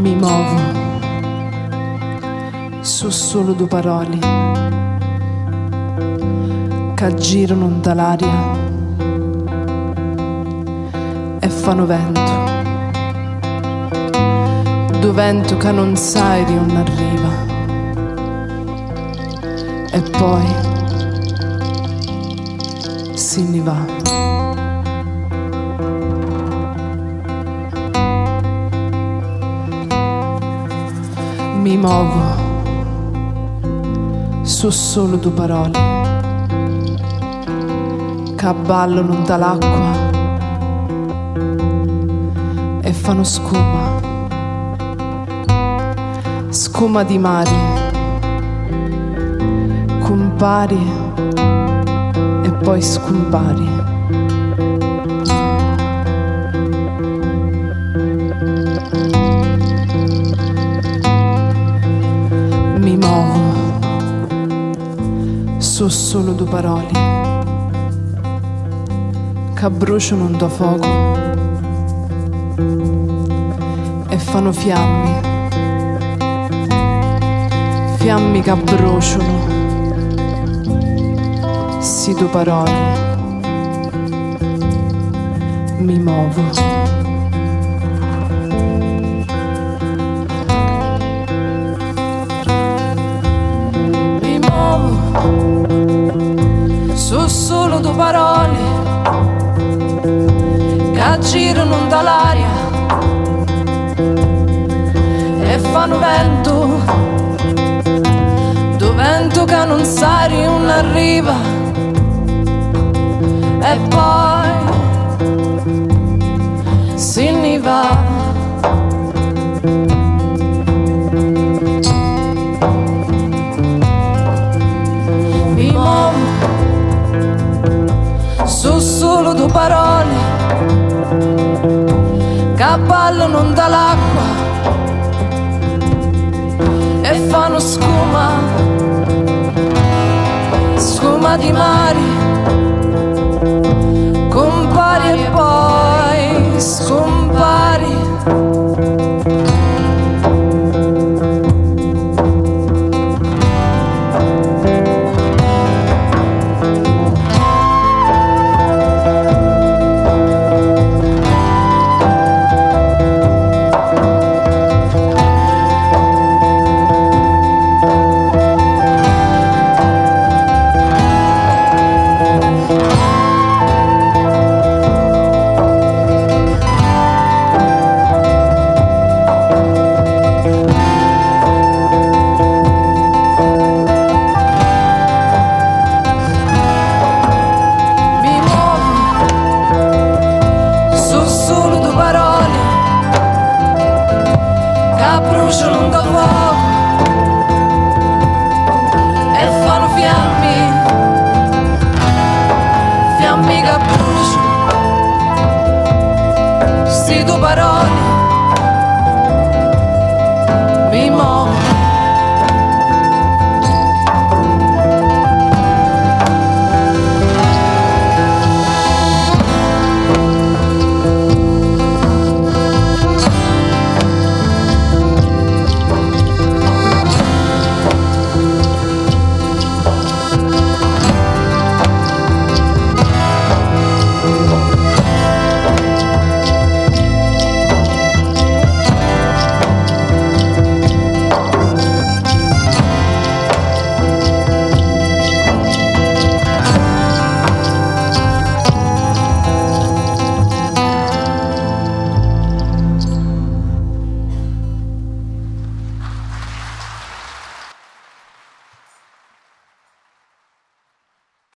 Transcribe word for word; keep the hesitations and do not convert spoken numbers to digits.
Mi movu, su sulu du paroli ca girunu nta l'aria e fanu ventu, du ventu ca nun sai di unni arriva e poi si nni va. Mi movu, su sulu du paroli ca ballunu nta l'acqua e fanu scuma, scuma di mari, cumpari e poi scumpari. Mi movu, su sulu du paroli ca bruciunu nto focu e fanu fiammi, fiammi ca bruciunu, si du paroli mi movu. Mi movu, su sulu du paroli ca girunu nta l'aria e fanu ventu, du ventu ca nun sai unni arriva e poi si nni va. Mi movu, su sulu du paroli ca ballunu nta l'acqua e fanu scuma, scuma di mari, cumpari e poi scumpari. Mi movu, su sulu du paroli ca bruciunu nto focu